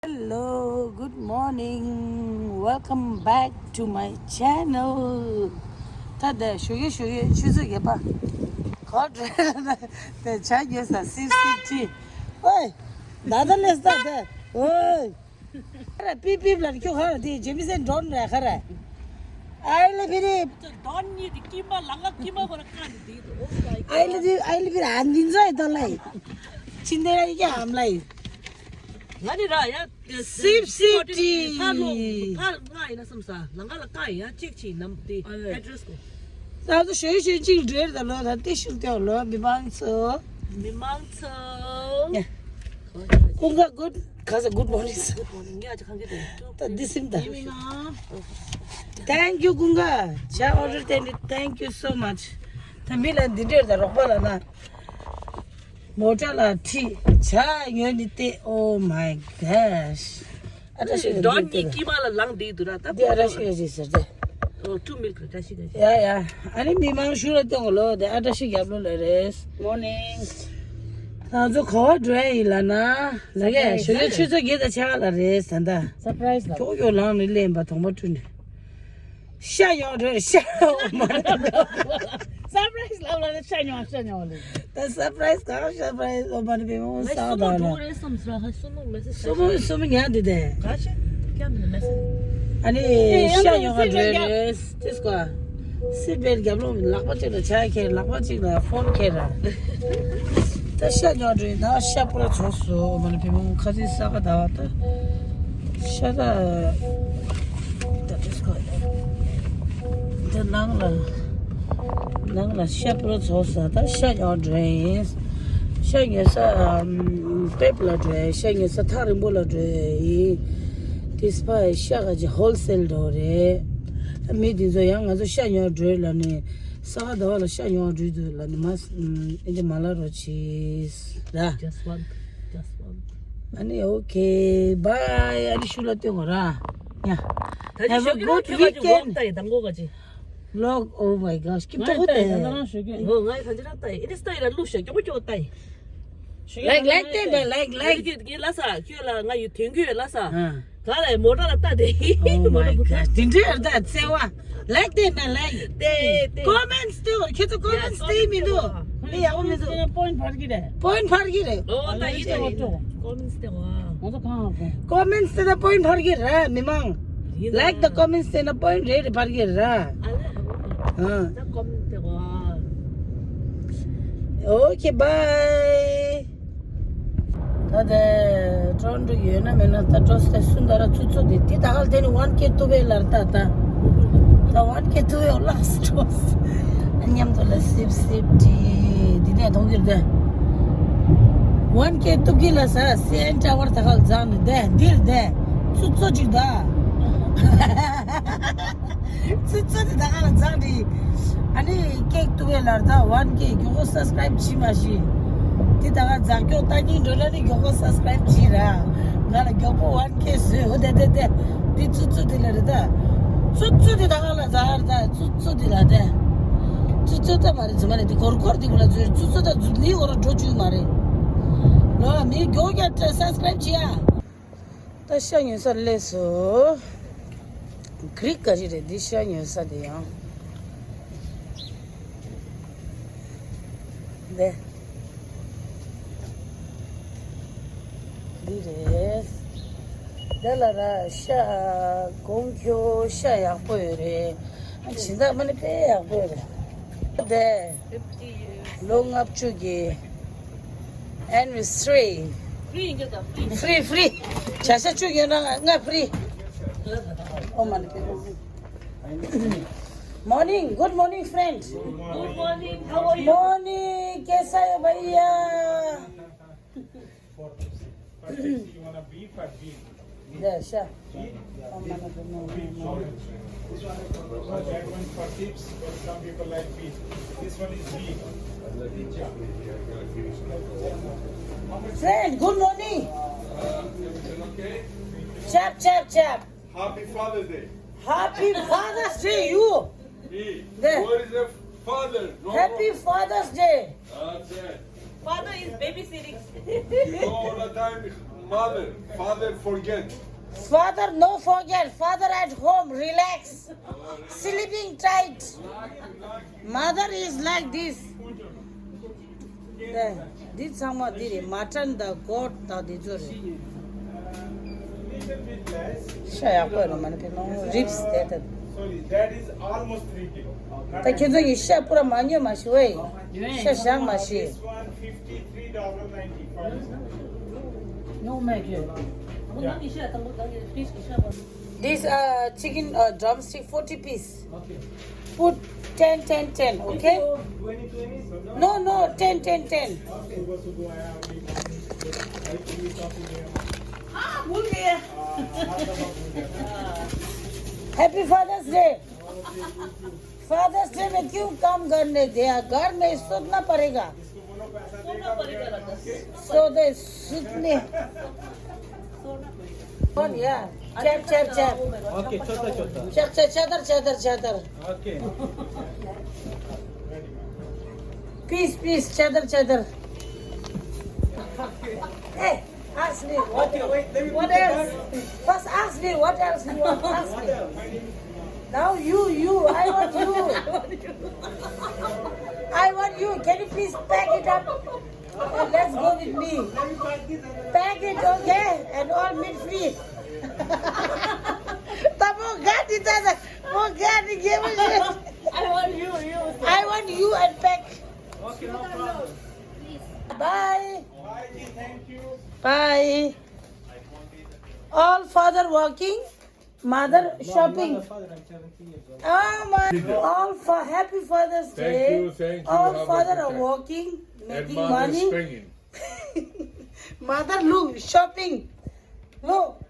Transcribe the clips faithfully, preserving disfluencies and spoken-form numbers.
Hello, good morning. Welcome back to my channel. ད་དེ་ཞོགས་ཀས་ཞོགས་ཀས་ཆུ་ཚོད་བརྒྱད་པ། ག་བར་འགྲོ་ན་དེ་ཇ་ཉོས་ས་སིབ་སིབ་ཊི། ཨོའི། ད་ད་ལས་ད་དེ། ཨོའི། ཁ་ར་པིབ་པིབ་ལ་ཁྱོད་ཁ་ར་དེ་ཇེ་མི་སན་ཌོན་ར་ཁ་ར། ཨའི་ལ་བི་རི། ཌོན་གཉིས་དེ་ཀི་མ་ལ་ང་ཀི་མ་གོ་ར་ཀ་ནི་དེ་དུ། ཨའི་ལ་བི་ཨའི་ལ་བི་རི་ཨ་འདི་ཚོ་ཡི་དོ་ལ་ཡི། ཕྱི་འདི་ར་ཡི་ཀྱ་ཨམ་ལ་ཡི། ང་ནི་ར་ཡ། སིབ་སིབ་ཊི། ཕར་ལོག་ཕར་ང་ཡིན་ན་བསམ་ས་ལ་ང་ལ་ཀ་ཡ་གཅིག་ཕྱིན་ནམ་དེ་ཨ་ལེ། ཨེ་ཌི་རེ་སི་གོ། ད་ཚོ་ཞོ་ཞོ་གཅིག་འགྲོས་ད་ལོ་ད་ཏི་ཤུག་ཏེ་ལོ་མི་མང་ཚོ། མི་མང་ཚོ། ཀུན་དགའ་good. ག་ས་good morning. Good morning. ཉ་ཅི་ཁང་གི་དེ། ད་འདི་སིམ་ད། Thank you ཀུན་དགའ། ཇ་ཨོ་ཌར་བཏོན་ཏེ་thank you so much. ད་མི་ལ་འདི་འདྲས་ད་རོགས་པ་ལ་ན། མོ་ཊ་ལ་ཁྲིད་ཇ་ཉོས་ནི་ཏེ། Oh my gosh. ཨ་ཏྲ་ཤི་ཀ་ཌོན་གཉིས་ཀི་མ་ལ་ལངས་བསྡད་འདུག་ར་ད། འདི་ཨ་ཏྲ་ཤི་ཀ་ཞིག་ཟེར་ཏེ། ཨོ་ཊུ་མིལ་ཀི་ཨ་ཏྲ་ཤི་ཀ་ཞིག་ཡ་ཡ། ཨ་ནི་མི་མང་ཤུགས་ལ་གཏོང་གོ་ལོ་དེ་ཨ་ཏྲ་ཤི་རྒྱབ་ལོ་ལ་རེད། Morning. ང་ཚོ་ག་བ་འགྲོ་ཡ་ཡིན་ལ་ན། ལ་གས་ཞོ་ལོ་ཆུ་ཚོད་བརྒྱད་དང་ཕྱེད་ཀ་ལ་རེད་ཟེར་ད། Surprise ལ། ཁྱོག་ཁྱོག་ལངས་ནས་ལེན་པ་དོང་པ་བཀྲུས་ནས། ཤ་ཡོང་རེད་ཤ་ཡོང་མ་རེད། སར་པ་རའི་སི་ལབ་ལ་ཤ་ཡོང་ཤ་ཡོང་ལེ། ད་སར་པ་རའི་སི་གང་སར་པ་རའི་སི་ཨོ་མ་རེད་པའི་མོ་ང་སང་སུ་མོ་ད་ལ། འགྲོ་རེད་བསམ་སོང་ཧ་སུ་མོ་མེད་ས་སུ་མོ་སུ་མོ་ཉལ་འདི་དེ། ག་ཤེ་ཀྱམ་ནི་མེད་ས། ཨ་ནི་ཤ་ཡོང་ག་འགྲོ་རེད་ཏིས་ཀ། སི་བེལ་རྒྱབ་ལོང་ལག་པ་གཅིག་ལ་ཇ་ཁྱེར་ལག་པ་གཅིག་ལ་ཕོན་ཁྱེར་ར། ད་ཤ་ཉོ་འགྲོ་ཡིན་ན་ཤ་པོ་ར་ཚོགས་སུ་མ་ནི་བི་མོ་ཁ་སི་ས་ག་ད་བ་ད། ཤ་ད། ད་ཏིས་ཀ། ད་ནང་ལ། ནང་ལ་ཤ་པོ་ར་ཚོགས་ས་ད་ཤ་ཉོ་འགྲོ་ཡིན། ཤ་ཉོ་ས་པེབ་ལ་འགྲོ་ཡིན། ཤ་ཉོ་ས་ཐག་རིང་པོ་ལ་འགྲོ་ཡིན། ཏིས་པ་ཤ་ག་ཅི་ཧོལ་སེལ་འགྲོ་རེད། མི་འདི་ཚོ་ཡང་ང་ཚོ་ཤ་ཉོ་འགྲོ་ལ་ནི། ས་ག་ཟླ་བ་ལ་ཤ་ཉོ་བ་འགྲོ་དུས་ལ་ནི་མ་ཨེ་འདྲ་མ་ལ་རོ་ཆིས་ར། Just one, just one. ཨ་ནི་okay bye. ཨ་ནི་ཤུ་ལ་སྟོན་གོ་ར། ཉ། ད་ཅི་Have a ཤོ་ཀི་ར་good ཁྱོད་ཀ་ཅིག་weekend. ཝོག་ལྟ་ཡི་དང་གོ་ག་ཅི། Vlog, oh my gosh. ཀི་ཏོ་ཧོ་ཏེ། ང་ཡི་ད་ཅི་ར་ལྟ་ཡི་ཨིན་སི་ཊ་ཡི་ར་ལུ་ཤ་ཀྱོག་ཀྱོག་ལྟ་ཡི། Like, like, ལྟ་ཡི་ལ་ལ་ཡི་ལ་ཡི་ལ་ཡི་ལ་ཡི་ལ་ཡི། ལ་ས་ཁྱོད་ལ་ང་ཡི་དོན་གྱི་ལ་ས། ཨ། ག་ལ་མོ་ཊ་ལ་ལྟ་དེ། Oh my God. དེ་འདྲའི་ཨར་ད་ཚེ་བ། ལ་ཡི་ལྟ་ཡི་ན་ལ་ཡི། ལྟ་ལྟ། ཀོ་མེན་ཊི་ལྟ་ཁྱེད་ཚོ་ཀོ་མེན་ཊི་ལྟ་མི་འདུག་མི་ཡག་པོ་མི་འདུག་པོ་ཡིན་ཊི་འཕར་གི་རེད། པོ་ཡིན་ཊི་འཕར་གི་རེད། ཨོ་ད་ཡིན་ད་ཡིན། ཀོ་མེན་ཊི་ལྟ་བ། ང་ཚོ་གང་ཨ་ཕོ། ཀོ་མེན་ཊི་ལྟ་ན་པོ་ཡིན་ཊི་འཕར་གི་རེད་མི་མང་། ཡིན་ད། Like the comments ལྟ་ན་པོ་ཡིན་ཊི་རེད་འཕར་གི་རེད། ཨ་ལ། ཨ། ད་ཀོ་མེན་ཊི་ལྟ་བ། Okay bye. ད་དེ་ཊོ་རོན་ཊོ་ཡོད་ན་མེད་ན་ད་ཊོ་སི་ཏེ་སུན་ད་ར་ཚུ་ཚུ་དེ་དེ་ད་ག་ལ་དེ་ནི་ཝན་ཀེ་ཏུ་བེ་ལར་ད་ད། ད་ཝན་ཀེ་ཏུ་བེ་ལགས་ཊོ་སི། མཉམ་དུ་ལ་སིབ་སིབ་ཊི་དེ་ནས་གཏོང་གི་རེད་དེ། ཝན་ཀེ་ཏུ་གི་ལ་ས་སི་ཨེན་ཊ་ཝར་ད་ག་ལ་ཛང་ནི་དེ་འདིར་དེ་ཚུ་ཚུ་ཅིག་ད། ཚུ་ཚུ་དེ་ད་ག་ལ་ཛང་ནི། ཨ་ནི་ཀེག་ཏུ་བེ་ལར་ད་ཝན་ཀེ་མགྱོགས་པོ་སབ་སི་ཀ་རའིབ་བྱེད་མ་ཤེས། དེ་ད་ག་ཛག་མགྱོགས་ལྟ་སྙིང་འདོད་ན་ནི་མགྱོགས་པོ་སབ་སི་ཀ་རའིབ་བྱེད་ར། ང་ལ་མགྱོགས་པོ་ཝན་ཀེ་བཟོས་འོ་དེ་དེ་དེ། དེ་ཚུ་ཚུ་དེ་ལ་རེད་ད། ཚུ་ཚུ་དེ་ད་ག་ལ་ཛག་ར་ད་ཚུ་ཚུ་དེ་ལ་དེ། ཚུ་ཚུ་ད་མ་རེད་ཚུ་མ་རེད་དེ་གོར་གོར་དེ་བུ་ལ་ཚུ་ཚུ་ཚུ་ད་ཚུ་ལི་འོ་ར་འགྲོ་བཅུག་མ་རེད། ལོ་མི་མགྱོགས་རྒྱག་སབ་སི་ཀ་རའིབ་བྱེད་ཡ། ད་ཤ་ཉོ་ས་སླེབས་སོང་། གྷི་རིག་ག་རེ་རེད་འདི་ཤ་ཉོ་ས་དེ་ཡང་། འདི། འདི་རེད། འདི་ལ་ར་ཤ་གོང་ཁྱོ་ཤ་ཡག་པོ་ཡོད་རེད། ཨ་ཇི་ལྟར་མ་ནི་དཔེ་ཡག་པོ་ཡོད་རེད། འདི། ལོ་ལྔ་བཅུ་གི། Anniversary. Free ཡིན་གྱི་ད། Free free. བྱ་ཤ་བཅུ་ཡོད་ན་ལྔ་free. ཨོ་མ་ནི་པེ་པེ། Morning, good morning friend. Good morning, how are you? Morning, कैसा है भैया? For Pepsi. For Pepsi, you wanna beef or beef? Yeah, sure. Beef? Beef. Beef. That one for chips, but some people like beef. This one is beef. Friend, good morning. Okay. Chap, chap, chap. Happy Father's Day. Happy Father's Day, you. Me. There. What is a father? No, Happy no. Father's Day. That's it. Father is babysitting. You know, all the time, Mother, father forget. Father, no forget. Father at home, relax. Sleeping tight. Mother is like this. འདི་ཚང་མ་འདི་རེད། མ་ཊན་དང་གོཊ་དང་འདི་ཚོ་རེད། ཤ་ཡག་པོ་ཡོད་ལ་མ་ནི་ཕེ་མ་རིབ་སི་དེ་དང་། Sorry, that is almost three kilo. ད་ཁྱོད་ཚོ་ཡི་ཤ་པུ་ར་མ་ཉོས་མ་ཤི་ཝེ། ཤ་བཞག་མ་ཤི། This one fifty-three dollar ninety-five cents. No, my dear. Yeah. This uh, chicken uh, drumstick forty piece. Okay. Put ten, ten, ten, okay? Twenty, twenty. No, no, ten, ten, ten. Okay. Happy Father's Day. Father's Day में क्यों काम करने दिया? घर में सोना पड़ेगा। सोना पड़ेगा। सो दे सुतने। कौन यार? चेप, चेप, चेप। Okay, छोटा, छोटा। चेप, चेप, चादर, चादर, चादर। Okay. Peace, peace, चादर, चादर। ए, ask me what, what else? First ask me what else you want to ask me. Now you, you, I want you. I want you. Can you please pack it up? And let's go with me. Pack it, okay? And all meat free. Tamo gadi tada. Mo gadi give it. I want you, you. I want you and pack. Okay, no problem. Bye. Bye. All father working. Mother shopping. Oh my, all for happy Father's Day. Thank you, thank you. All father are working, making money. Mother look, shopping. Look.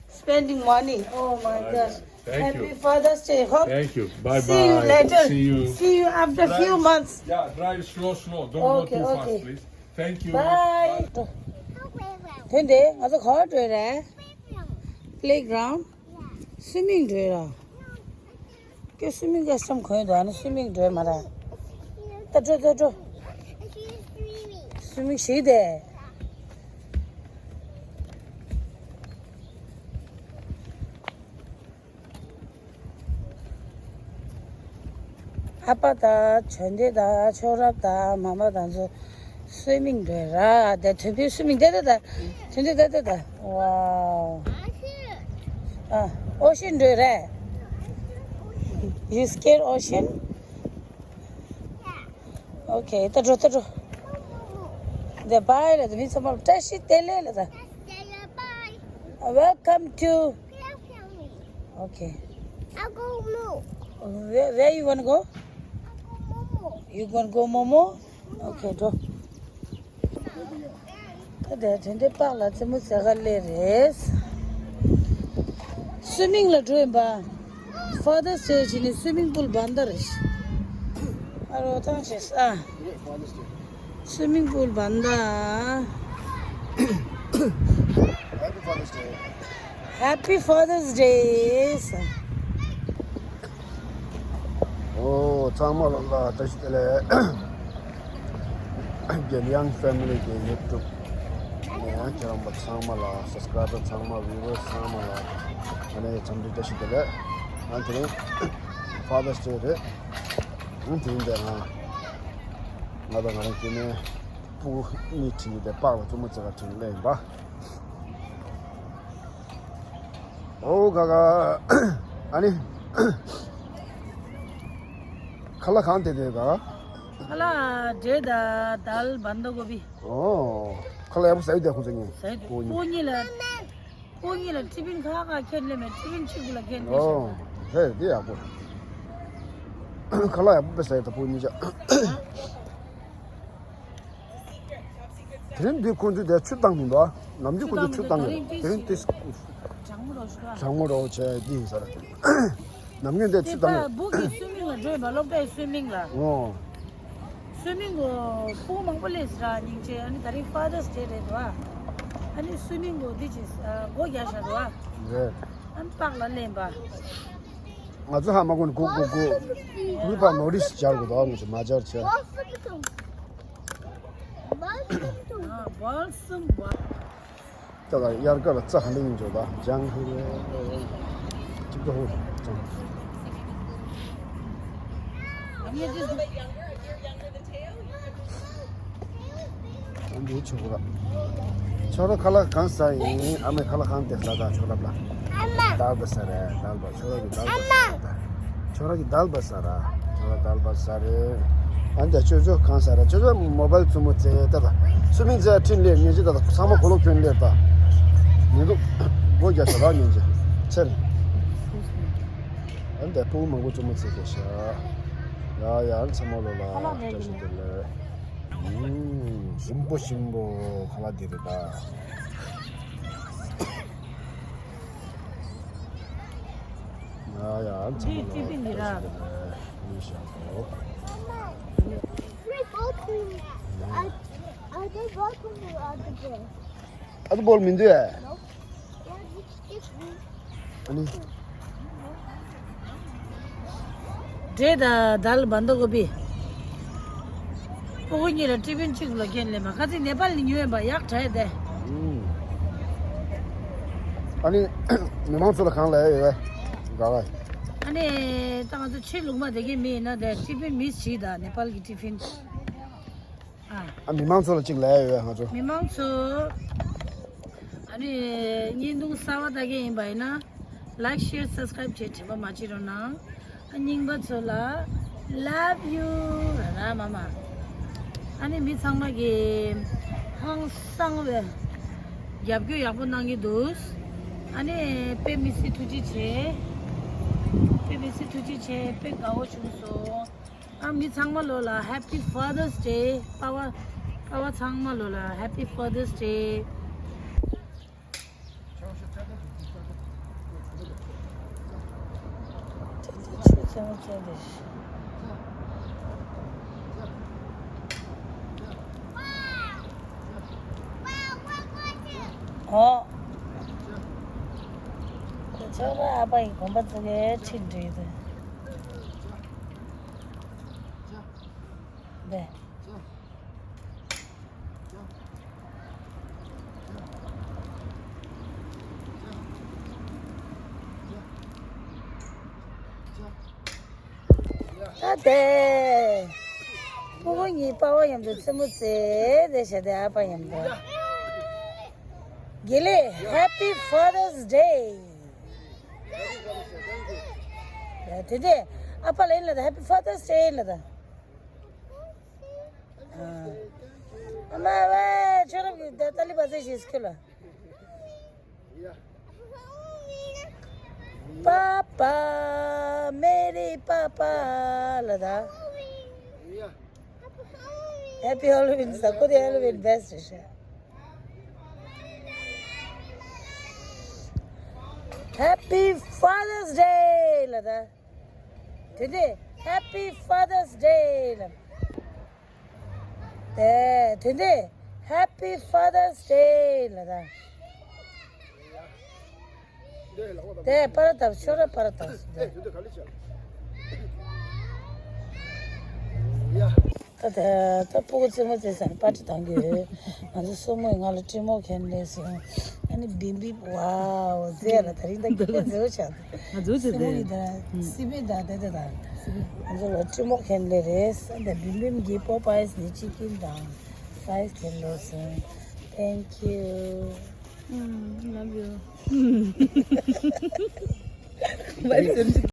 Spending money. Oh my gosh. Thank you. Happy Father's Day. Hope. Thank you. Bye bye. See you later. See you. See you after few months. Yeah, drive slow, slow. Don't go too fast, please. Thank you. Bye. དེ་འདི་ང་ཚོ་ག་པར་འགྲོ་རེད། Playground. Swimming འགྲོ་ར། ཀྱེ་swimming ག་སམ་གོན་འདུག་ཨ་ནི་swimming འགྲོ་མ་ར། ད་འགྲོ་ད་འགྲོ། Swimming ཞིག་དེ། ཨ་ཕ་དང་ཆོས་འདི་དང་ཆོས་རབ་དང་མ་མ་དང་ཚོ་swimming འགྲོ་ར། དེ་དོན་ཕུའི་swimming དེ་དེ་ད་དོན་དེ་དེ་དེ་ད། Wow. ཨ། Ocean འགྲོ་ར། You scared ocean? Okay, ད་འགྲོ་ད་འགྲོ། དེ་bye ལ་དེ་མི་ཚང་མ་ལ་བཀྲ་ཤིས་བདེ་ལེགས་ལ་ད། Welcome to. Okay. I go more. Where, where you wanna go? I go Momo. You gonna go Momo? Okay, go. ད་དེ་དེ་འདྲའི་པགས་ལ་རྩེད་མོ་རྩེ་ག་སླེབས་རེད། Swimming ལ་འགྲོ་ཡིན་པ། Father's Day བྱས་ནས་swimming pool བར་འདར་རེད། ཨ་རོ་ཐང་ཆད་ཨ། Swimming pool བར་འདར། Happy Father's Day. Happy Father's Day. ཨོ། ཚང་མ་ལ་ལ་བཀྲ་ཤིས་བདེ་ལེགས། རྒན་ཡང་family གི་YouTube ནས་ཡང་ཁྱེད་རང་པ་ཚང་མ་ལ་subscriber ཚང་མ viewers ཚང་མ་ལ་ཨ་ནི་འཚམས་འདྲི་བཀྲ་ཤིས་བདེ་ལེགས། ཨ་དེ་རིང་Father's Day རེད། ཨ་དེ་རིང་འདི་ང་ང་དང་ང་རང་སྐྱེ་དམན་སྤུ་གུ་གཉིས་ཁྲིད་ནས་དེ་པགས་ལ་རྩེད་མོ་རྩེ་ག་ཁྲིད་ནས་སླེབས་ཡིན་པ། ཨོ་ག་ག་ཨ་ནི། ཁ་ལག་གང་དེ་དེ་ག་ཁ་ལག་འབྲས་དང་དལ་བན་དྷ་གོ་བི། ཨོ། ཁ་ལག་ཡག་པོ་ཟ་ཡི་དེ་ཁོང་ཚོ་གཉིས། ཟ་ཡི་དེ་ཁོ་གཉིས་ལ། ཁོ་གཉིས་ལ་ཏི་ཕིན་ཁ་ཁ་ཁྱེར་ལེ་མེད། ཏི་ཕིན་གཅིག་པུ་ལ་ཁྱེར་ནས་ཨོ། ཧེ་དེ་ཡག་པོ། ཁ་ལག་ཡག་པོ་དཔེ་ཟ་ཡི་ད་ཁོ་གཉིས་ཆ། དེ་རིང་འདི་ཁོང་ཚོས་དེ་ཆུ་བཏང་མི་འདུག་ནམ་རྒྱུན་ཁོང་ཚོས་ཆུ་བཏང་མི་འདུག་དེ་རིང་ཏིས་གྲང་མོ་རོ་ཞིག་གྲང་མོ་རོ་བྱས་འདི་ཡིན་ས་རེད། ནམ་རྒྱུན་དེ་ཆུ་བཏང་མི་འདུག་སྦུག་གི་swimming ལ་འགྲོ་ཡིན་པ། སློབ་གྲྭའི་swimming ལ། ཨོ། swimming གོ་ཕྲུ་གུ་མང་པོ་སླེབས་ཟེར་ར་སྙིང་རྗེ། ཨ་ནི་ད་རིང་Father's Day རེད་འདུག་ཨ་ནི་swimming གོ་འདི་ཅིག་སྒོ་རྒྱག་བཞག་འདུག་ཨ། རེད། ཨ་ནི་པགས་ལ་ལེན་པ། ང་ཚོ་ཧ་མ་གོ་ནི་གོ་གོ་གོ། མི་པ་མོ་རིས་སྦྱར་དགོས་དོ། ང་ཚོ་མ་སྦྱར་བྱས། ད་ལ་དབྱར་ཁ་ལ་རྩྭ་ཧ་ལས་ཡིན་འཇོག་ད་ལྗང་ཧི་རེ། ཅིག་ཏུ་ཧུ་ཅང་། འདི་ཆོག་གི་ར། ཁྱོད་རང་ཁ་ལག་གང་ཟ་ཡིན། ཨ་མའི་ཁ་ལག་གང་དེ་ཟ་ད་ཁྱོད་རང་ལ། ཨ་མ། དལ་བ་ཟ་རེད་དལ་བ། ཁྱོད་རང་གི་དལ་བ་ཟ་རེད། ཁྱོད་རང་གི་དལ་བ་ཟ་ར། ཁྱོད་རང་དལ་བ་ཟ་རེད། ཨ་འདི་ཅོ་ཅོ་གང་ཟ་ར། ཅོ་ཅོ་མོ་བལ་བཙུན་མོ་བཙལ་ད་ལ། སུ་མིང་བཙལ་ཁྲིན་ལེར་ཉན་ཅི་ད་ལ། ཚང་མ་གོ་ལོག་ཁྱོད་ལེར་ད། ཉན་འདུག་སྒོ་རྒྱག་ས་རག་ཉན་ཅི། ཆེར། ཨ་འདི་ཕྲུ་གུ་མང་པོ་བཙུན་མོ་བཙལ་གི་ཤ། ཡ་ཡ་ཚང་མ་ལོ་ལ་བཀྲ་ཤིས་བདེ་ལེགས། ཨུམ། ཞིམ་པོ་ཞིམ་པོ་ཁ་ལག་འདི་རེད་ད། ཡ་ཡ་ཚང་མ་ལོ་བཀྲ་ཤིས་བདེ་ལེགས། མི་ཤ་ཁོ། Are, are they welcome to other day? ཨ་ཏི་བོལ་མི་འདུག་ཨ། ཨ་ནི། འབྲས་དང་དཱལ་བན་དྷ་གོ་པི། སྤུ་གུ་གཉིས་ལ་ཏི་ཕིན་གཅིག་ལ་ཁྱེར་སླེབས་པ། ཁ་ཚིག་ནེ་པཱལ་ནས་ཉོས་ཡིན་པ། ཡག་དྲགས་ཏེ། ཨུམ། ཨ་ནི་མི་མང་ཚོ་ལ་གང་ལ་ཡོད་པས་ག་ག། ཨ་ནི་ད་ང་ཚོ་ཕྱི་ལུགས་མ་དེ་གའི་མི་ཡིན་ན་དེ་ཏི་ཕིན་མིས་བྱེད་ད། ནེ་པཱལ་གྱི་ཏི་ཕིན། ཨ། ཨ་མི་མང་ཚོ་ལ་གཅིག་ལབ་ཡ་ཡོད་ང་ཚོ། མི་མང་ཚོ། ཨ་ནི་བརྙན་ཐུང་གསར་པ་ལྟ་མཁན་ཡིན་པ་ཡིན་ན། Like, share, subscribe བྱེད་དྲན་པ་མ་བརྗེད་རོགས་གནང་། ཨ་རྙིང་པ་ཚོ་ལ་love you ར་ར་མ་མ། ཨ་ནི་མི་ཚང་མ་གི་ཧང་སང་བའི་རྒྱབ་སྐྱོར་ཡག་པོ་གནང་གི་འདུག་ཨ་ནི་དཔེ་མི་སྲིད་ཐུགས་རྗེ་ཆེ། དཔེ་མི་སྲིད་ཐུགས་རྗེ་ཆེ། དཔེ་དགའ་བོ་བྱུང་སོང་། ཨ་མི་ཚང་མ་ལོ་ལ་Happy Father's Day། པ་ཕ་པ་ཕ་ཚང་མ་ལོ་ལ་Happy Father's Day། ཨོ། ཁྱོད་རང་ཨ་ཕ་ཡི་དགོན་པ་ཚུགས་ཡས་ཁྲིད་འགྲོ་ཡི་འདུག་འདི། ད་དེ། ཕྲུ་གུ་གཉིས་པ་ཕ་མཉམ་དུ་རྩེད་མོ་རྩེ་དེ་བྱས་ཏེ་ཨ་ཕ་མཉམ་དུ། དགེ་ལེགས། Happy Father's Day། དེ་དེ་ཨ་ཕ་ལ་ཡིན་ལ་ད། Happy Father's Day ལ་ད། ཨ་མ་ཝེ། ཁྱོད་རང་གི་ད་ཏ་ལི་པ་ཟེར་ཞིག་སྐྱོ་ལ། पापा, मेरे पापा ལ་ད། Happy Halloween ཟེར། ཁོ་དེ་Halloween best རེད་ཤག Happy Father's Day ལ་ད། དེ་དེ་Happy Father's Day ལ། དེ་དེ་དེ་Happy Father's Day ལ་ད། དེ་པར་ད་ཤོར་ར་པར་ད། དེ། ད་ད་ད་སྤུ་གུ་རྩེད་མོ་རྩེ་ས་ནས་པར་ཊི་བཏང་གི་ཡོད། ང་ཚོ་སྲུ་མོས་ང་ལ་ཊི་མོ་ཁྱེར་སླེབས་སོང་། ཨ་ནི་བིམ་བིམ། ཝའོ། ཟེར་ལ་ད་རིང་ད་སྐྱིད་པོ་མཛེས་པོ་ཆགས་འདུག་ང་ཚོ་སྲུ་མོ་ཡིན་ད་ར། སི་པན་དང་དེ་དེ་དང་། ང་ཚོ་ལ་ཊི་མོ་ཁྱེར་སླེབས་རེད། ད་བིམ་བིམ་གྱིས་པོ་པའེ་ནས་ཅི་ཀིན་དང་ཕ་རའེ་ཁྱེར་སླེབས་སོང་། Thank you. Love you.